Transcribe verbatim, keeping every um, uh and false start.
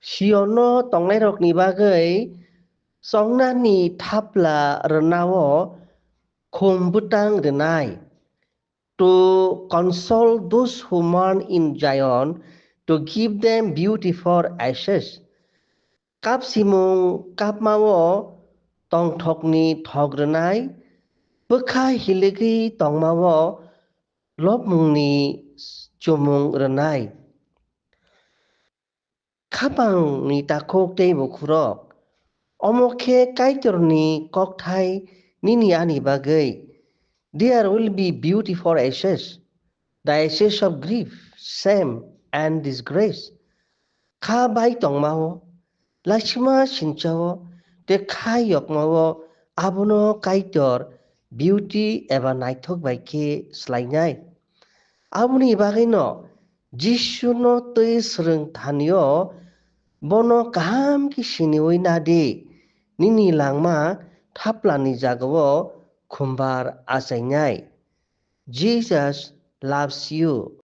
Siono tongnairokni bagwi chongnani thapla rwnao khum bwtang rwnai, to console those who mourn in Zion, to give them beauty for ashes. Kapsimung kapmao tongthokni thok rwnai, bwkha hiligwi tongmao lobmungni chumung rwnai. Khapangni takhuk tei bukhurok, omo khe Kaitorni kokthai nini ani bagwi. There will be beauty for ashes, the ashes of grief, shame and disgrace. Kha bai tongmao, laisima sinchao, tei kha yokmao abono Kaitor beauty eba naithok bai khe swlainai. Aboni bagwino Jisuno twi swrwng thanio bono kaham khe siniwi nadi, nini langma thaplani jagao khumbar achainai. Jesus loves you.